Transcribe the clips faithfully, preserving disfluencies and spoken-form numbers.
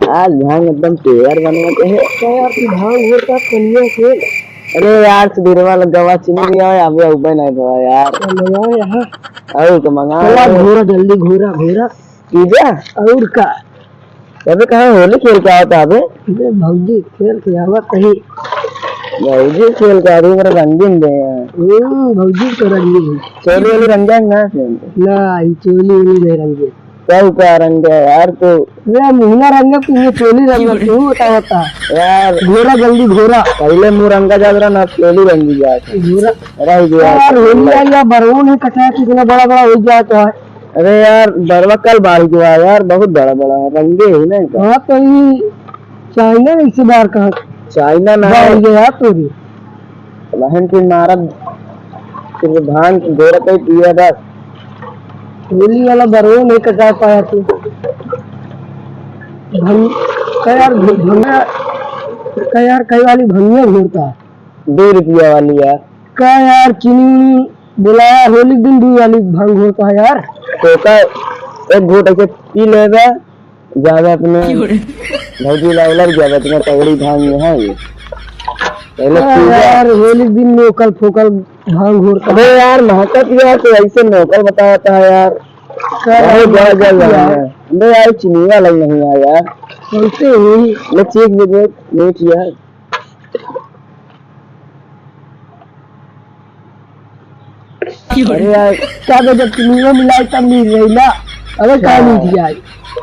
आज भांग एकदम pure बनवा के है। तो यार, तू भांग घोरता कनिया के। अरे यार, सुधीरवा लग्गा बा, चीनी लिया है, अबे उबे नहीं भवा यार। तो मंगाओ यहाँ। और तो मंगाओ चला यार। घोरा, जल्दी घोरा, घोरा। पी जा। और का? अबे कहाँ होली खेल के आवता अबे? अबे भौजी खेल के आवत ही। भौजी खेल के आ रही, मेरा रंगीन दे यार। हम्म, भौजी तो रंगीन है। चोली वाली रंग जाए ना से? ना, ये चोली वाली नहीं रंगीन। क्या हुआ रंग है यार तू? अरे मुहना रंग है, तू ये चोली रंग है, तू बता, बता। यार। घोरा जल्दी घोरा। पहले मुंह रंगा जात रहा ना, चोली रंगी जात। घोरा। रह गया। यार, होली आ गया, बरवन है कटा, कितना बड़ा बड़ा हो गया तो है। अरे यार, बरवा कल बाढ़ गया यार, बहुत बड़ा बड़ा है, रंगे ही ना एकदम। हाँ, तो ये चाइना इसी बार कहाँ? चाइना ना बाढ़ है। गया यार तोरी। बहन की मारत, फिर भांग की गोरत है, पिया बस। होली वाला बरवन नहीं कटा पाया तू। भंग-, का यार, भंगा, का यार, कई वाली भंगिया घोरता है। दो रुपया वाली यार। का यार, चीनी बोला यार, होली के दिन दो वाली भांग होता है यार। तो का एक घूंट ऐसे पी लेबे, ज्यादा अपने क्यों रे? भौजी ला उलर गया, इतना तगड़ी भांग में है ये। पहले का पी जा। यार, होली के दिन लोकल फोकल भांग घोरता अबे है। यार, महकत यार, तो ऐसे लोकल बताता है यार। का बहुत यार, बड़ा महकत जल रहा यार। है। अबे यार, चीनी वाला नहीं है यार। कैसे हुई? ले चीख भी दे, नहीं किया है। अरे यार, का बे, जब चीनियो मिलाई तब मिल रही ना, अबे का हाँ। मिल जाए?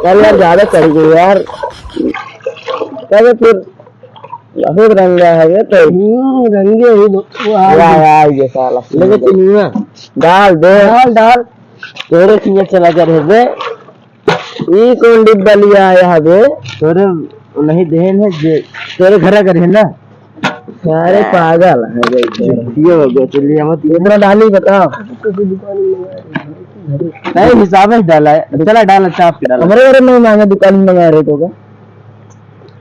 कल यार ज्यादा चढ़ गई यार, कल फिर बहुत रंगा है ये तो। हम्म, रंगे ही लो, वो आ वाह गई। यार, ये साला लेकिन चीनिया डाल दे। डाल, डाल। तेरे चीनिया चला कर है बे। ई कौन डिब्बा लिया आया है बे? तोरे नहीं देन है जे, तोरे घरा कर है ना? अरे पागल है बे। ये हो गया, चलिए मत। इतना डाली बताओ। नहीं, हिसाब से डाला है। चला डाला, चाप के डाला। हमारे घर में मांगा, दुकान में मंगा रहे तो का?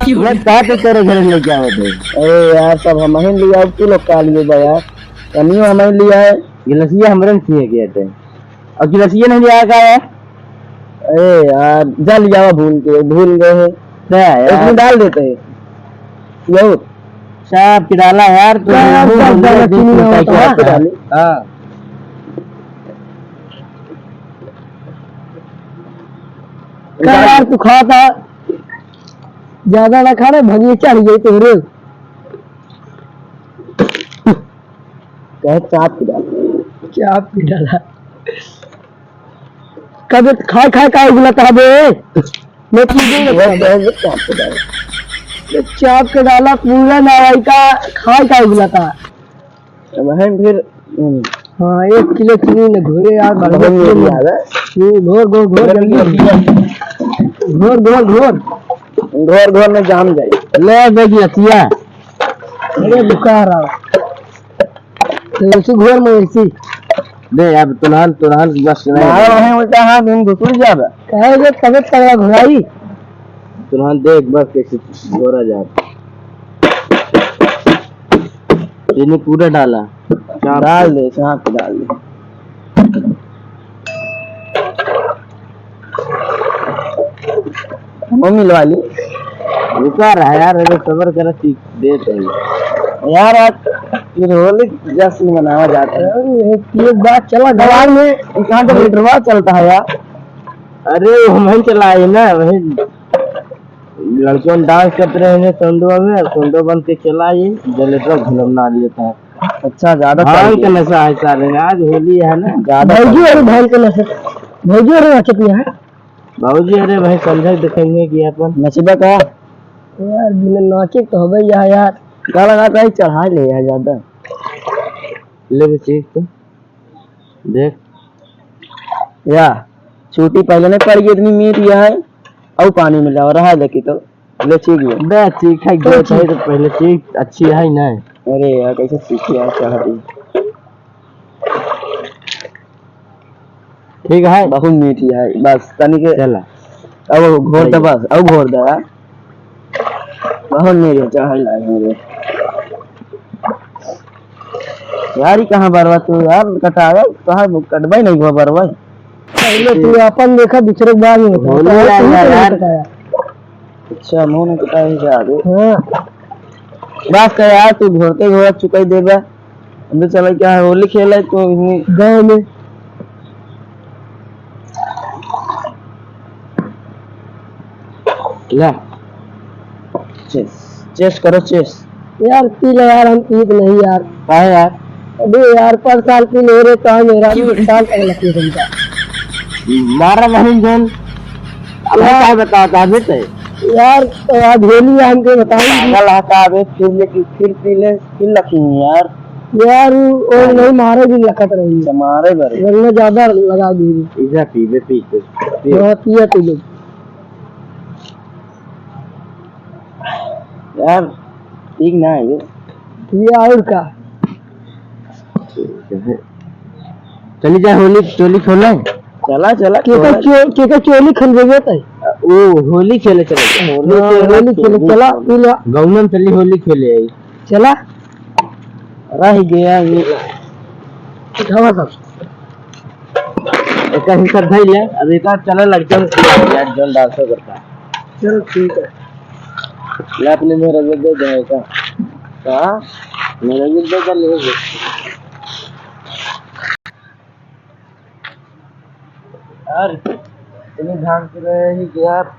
मैं कहा तो तेरे घर लेके आओ थे। अरे यार, सब हम ही लिया, अब तू लोग का लिए बा यार? तनियो हम ही लिया है। गिलसिया हमरे में किए गए थे। और गिलसिया नहीं लिया का है? अरे यार, जा लियावा भूल के, भूल गए हैं। क्या यार? इसमें डाल देते हैं। यो। साहब की डाला यार, तो क्या यार, भूल गए, चीनी में होता है। हाँ। क्या यार, तू खाता? ज्यादा ना खा रे, भंगिया चढ़ गई तोरे। कहे चाप के डाला। चाप के डाला। कबे खाए खाए का उगलत है बे? मैं पी गई बस, बता। बस, बस, चाप के डाला। ये चाप के डाला पूरा ना भाई का, खाए का उगलत है। अब है फिर, हम्म। हाँ, एक किलो चीनी ने घोरे यार, बहुत बढ़िया चीनी। याद है। हम्म, घोर, घोर, घोर, जल्दी। घोर, घोर, घोर। घोर, घोर में जाम जाए। ले बे गिलसिया। अरे रुका रहा। तो ऐसी घोर में ऐसी। दे, अब तुरंत, तुरंत बस नहीं। मारो है उल्टा हाथ, हम घुसुर जाबे। कहे जे तबीयत तगड़ा घुराई। तुरंत देख बस कैसे घोरा जाए। चीनी पूरा डाला। चाप डाल दे, चाप डाल दे। मम्मी लवा ली। रुका रहा यार, अरे सबर करा, ठीक देत है। यार, आज फिर होली जश्न मनावा जाता है। अरे, एक बात चला, गवार में कहाँ तो मीटरवा चलता है यार? अरे, वो वहीं चला है ना, वहीं लड़कन डांस करते रहे हैं सोंडवा में, सोंडो बन के चला ये, जनरेटर घुलम ना लेता है। अच्छा, ज्यादा भांग चल का गया। नशा है साले, आज होली है ना। ज्यादा भौजी चल अरे गया। भांग का नशा, भौजी अरे नाचत नहीं है। भौजी अरे भाई समझा देखेंगे कि अपन नचबा का? यार, बिना नाचे तो हबे यहाँ यार। गाना गाता है, चढ़ा ले यार ज्यादा। ले बे चीख तो। देख। या, छूटी पहले नहीं पड़ गई इतनी मीठ या है, और पानी मिला और रहा देखी तो, ले चीख ले। बे, चीख है, तो गए थे चीख। तो पहले चीख अच्छी है ना। अरे यार, कैसे चीख यार, चढ़ा दी। ठीक है। बहुत मीठ है, बस तनी के चला। अब घोर दे सही। बस, अब घोर दे यार। बहुत मीठ है, चढ़ाई लाग मेरे। यार, ई कहाँ बरवा तू यार, कटावे, कहाँ कटबे नहीं हुआ बरवा। पहले तू अपन देखा, दूसरे के बाद में देखा। होली पहले आ तू गया तो नहीं यार। कटाया। अच्छा, मुंह में कुटाई जा रे। हाँ। बस कर यार, तू घोरते घोरत चुकाई देबा। अबे चला क्या है, होली खेला है तू इन्हीं गाँव में। ला। Chess, chess करो, chess। यार, पी ले यार, हम पीत नहीं यार। काहे यार? अबे यार, पर साल पी ले रे, तो मेरा भी क्यों रे? साल तक लगी रहता। मारा नहीं जन। अब यार। क्या बताता है बेटे? यार, तो आज होली है, हमके बताओ। पागल आता अबे, फिर लेके, फिर पी ले, फिर लखी यार। यार, वो हाँ। नहीं मारे भी लखत रही। अच्छा, मारे बरे। वरना ज्यादा लगा दी। इधर पी ले, पी ले, पी। हाँ, पिया पी ले। यार, ठीक ना है ये। ये और का? ठीक है। चली जा होली, चोली खोले। चला, चला, केकर खोले। चो-, केकर चोली खोलबे तै? ओ, होली खेले चले। होली हाँ, खेले, होली खेले, चोली चला, खोले। पी ला। गौनम चली होली खेले आई। चला। रह गया ये। उठावा सब। एका ही सब धइले, अब एका चले लग जाओ। यार, जोन डांसो करता। चलो, ठीक है। ले अपने मेरे को दे दे एका। हाँ? मेरे को दे दे, ले ले। यार, इतनी धान की रहे ही कि यार।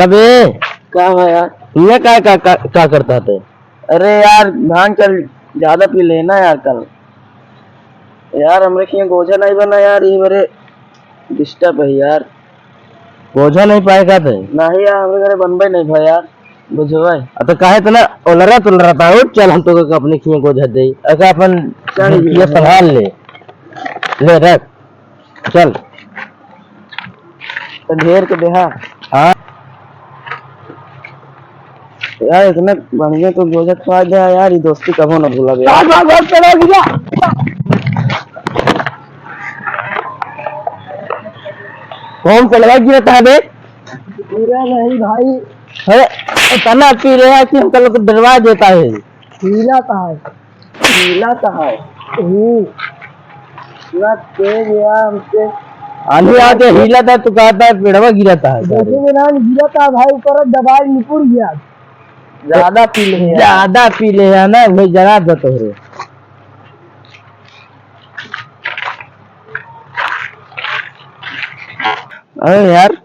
कबे? का हुआ यार? ये का, का, का, का करता है? अरे यार, भांग कल ज्यादा पी लेना यार कल। यार, हमरे के यहाँ गोझा नहीं बना यार, ये बरे disturb है यार। गोझा नहीं पाए का थे? नहीं यार, हमरे घरे बनबे नहीं भाई यार, बुझबे। आ तो काहे इतना ओलरा तोलरा था? उठ चल, हम तो अपने खिए गोझा दे। अगर अपन चल ये भैया। संभाल ले, ले रख, चल। तो ढेर के देहा। हाँ। यार, इतना बढ़िया तो गोझा खवा दे यार, ये दोस्ती कबो ना भूला बे। भाग, भाग, भाग, चलो, गिरा। कौन पलवा गिरता है बे? गिरा नहीं भाई। अरे, इतना पी रहे हैं कि हमका लोग डरवा देता है। हिलाता है। हिलाता है। हम्म। इतना तेज यार हमसे। आंधी आके हिलाता है तो कहता है पेड़वा गिराता है। जैसे में नाम गिराता है भाई, ऊपर दबाए निपुर गया। ज्यादा पी ले यार। ज्यादा पी ले है ना, वही जरा दे तोहरे। अरे यार,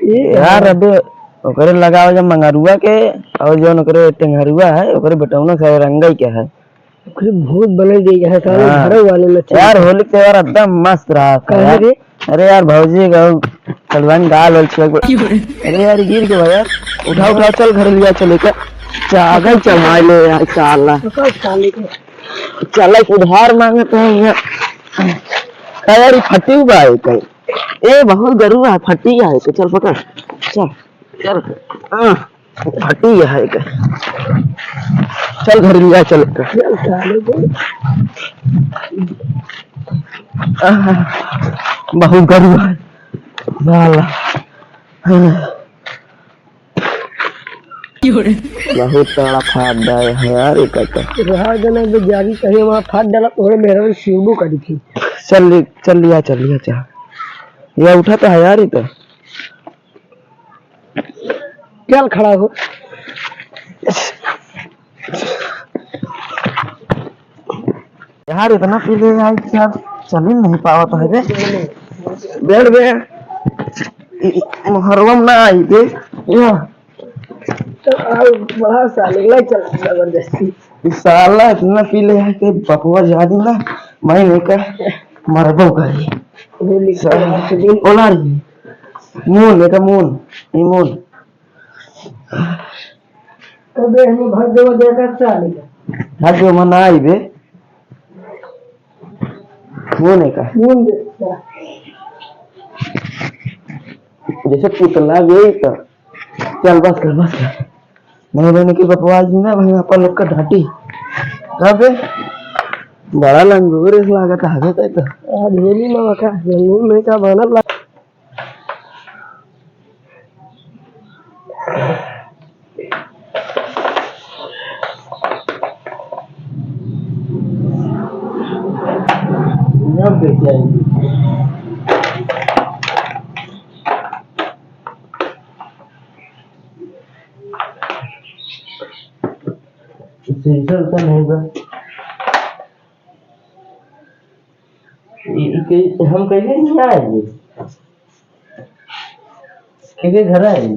ये यार, अबे ओकरे लगावा जब मंगरुआ के, और जौन ओकरे टेंगरुआ है, ओकरे बेटौना से रंगई के है। ओकरे भूत बने गई है, साले हाँ। घरों वाले में चल। यार, होली के त्योहार एकदम मस्त रहा था काहे यार। रे? अरे यार, भौजी गौ कलवन गाल होल छुआ के। क्यों रे? अरे यार, गिर के भैया, उठा, उठा, चल घर लिया, चले का। चागल चढ़ा ले यार, साला। पकड़ साले के। चल, एक उधार मांगत है यहाँ। का यार, ई फटी बा है कहीं। ए, बहुत गरुआ है, फटी है, तो चल पकड़। चल, चल। हाँ, फटी है कहीं। चल, घर लिया, चल। चल, साले को। आह, बहुत गरुआ है। साला। हाँ। बहुत तगड़ा फाड़ डाले है यार, ये काका। रहा देना, जो जारी कहीं वहाँ फाड़ डाला, तो मेरा भी शिवबो का दिखी। चल ले, चल लिया, चल लिया, चल। ये उठा तो है यार, ये तो। चल खड़ा हो। यार, इतना पी ले यार कि यार चल ही नहीं पावत है रे। बैठ बे। ई, ई, मोहरवा में ना आई बे। या। तो आओ, बड़ा साले, ले चल, जबरदस्ती। ई साला इतना पी ले है कि बपुआ जानी ना, मैं नहीं कर, मरबो करी। होली के साला, बाद दिन। ओला रही। मून, बेटा, मून। ई मून। तबे हमें भाग्य में देखा साले का। भाग्य में ना आई बे। मून है का? मून देखा। जैसे पुतला गई तो चल बस कर, बस कर। नहीं, नहीं, निकल बपवा जी ना, वहीं अपन लोग का डांटी। अबे, बड़ा लंगूर इस लागत है, तो। आज होली में का, लंगूर में का बनल ला-, नाम कैसे आएंगे? पैसा वैसा नहीं बा। ई, ई के, हम कैसे नहीं आए? के, के घर है?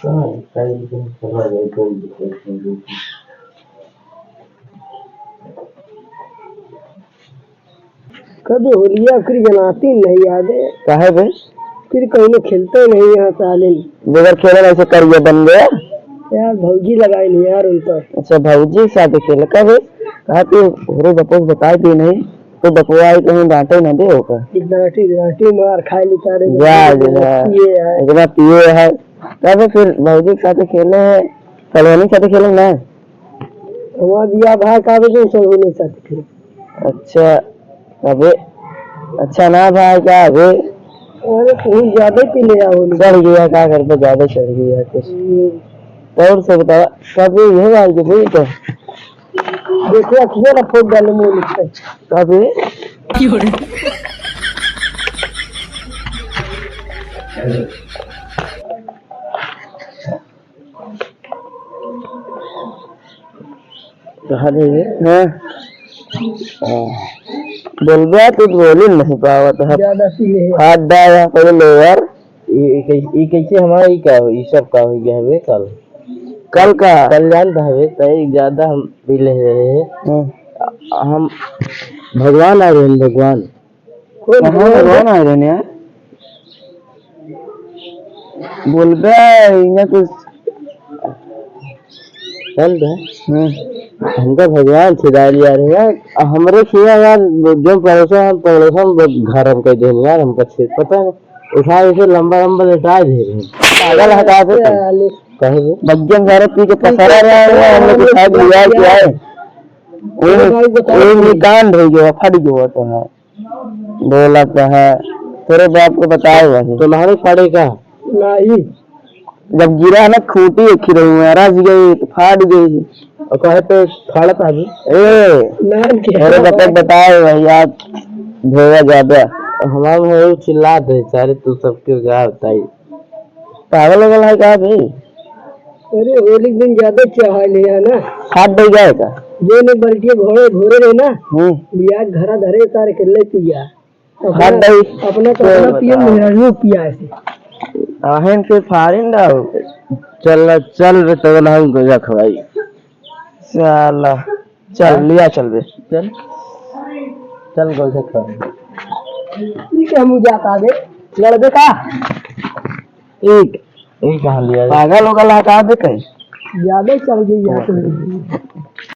कहाँ है? कहीं, कहीं चला गया, कोई दिक्कत नहीं है। कब होलिया फिर जनाती नहीं याद है। काहे बे? फिर कहीं खेलते नहीं यहाँ साले। बगैर खेले नहीं से करिए बन गया। यार भौजी लगाई नहीं यार उन पर। अच्छा, भौजी के साथ खेल कब? कहा तू होरे बपोस बताई दी नहीं। तो बपुआ आई कहीं डांटे ना दे होकर। डांटी, डांटी मार खाए ली सारे। जा, जा। पिए है। इतना पिए है। तब फिर भौजी के साथ खेले हैं, सलोनी के साथ खेले ना। हमारा बिया भाई का भी तुम सलोनी के साथ खेले। अच्छा, अबे, अच्छा ना भाई का अबे। अरे, तू ज्यादा ही पी ले आओ। चढ़ गया, का करबे, ज्यादा चढ़ गया कुछ। हम्म। और सब बतावा, कब ये है भाई के भाई तो? देखो, अखिया ना फोड़ डाले मुंह में। कब ये? कहाँ रही है? हाँ। हाँ। बोलबे तो बोली नहीं पावत है। ज्यादा पी ले। हाथ डाला पहले ले यार। ई, ई कै-, ई कैसे हमारा ई का हो, ई सब का हो गया हवे कल? कल का? कल जानत हवे, तई ज्यादा हम पी ले रहे हैं। हाँ। हम भगवान आ रहे हैं, भगवान। कौन कहाँ भगवान? भगवान आ रहे हैं यार? बोलबे, इन्हें कुछ चल रहे। हाँ। हमका भगवान छिदा लिया रहे यार। हमरे खिया यार, जो पड़ोसा, हम पड़ोसा में घर हम कह देन यार, हमका छे-, पता है। उठा के लंबा लंबा लेटाए दे रहे। पागल हटा दे तुम। कहे दे। बग्गन सारे पी के पसरा रहे हैं, हम लोग शायद लिया क्या है? अरे भाई, बताओ। ओए, ओए, निकान रह गया, फट गया तो है। बोला तो है, तेरे बाप को बताए वही। तुम्हारे पड़े का? नहीं। जब गिरा ना, खूंटी एक ही रही, रस गई तो फाट गई। और कहे तो फाड़त अभी। ए, नाम क्या? अरे बतक बताए वही, आज भेवा ज्यादा। हमारे में वो चिल्ला दे, सारे तू सबके क्या बताई? पागल वगल है का भाई? अरे होली के दिन ज्यादा चाह लिया ना। हाथ दे गया है का? जे ने बल्टिया घोड़े घोरे रहे ना, हम्म। लिया घरा धरे सारे के ले पिया। अपना, हाथ दे। अपना तो कोई अपना पियो, बता। मेरा रू पिया ऐसे। आहन के फारिन ना हो। चल, चल बे, तब ना हम गोजा खवाई। साला, चल, हाँ? लिया चल बे। चल। चल, गोजा खवाई। ठीक है, हम जाता बे। लड़बे का? एक, एक कहाँ लिया? पागल होगल है का बे कहीं? ज्यादा ही चल गई यार।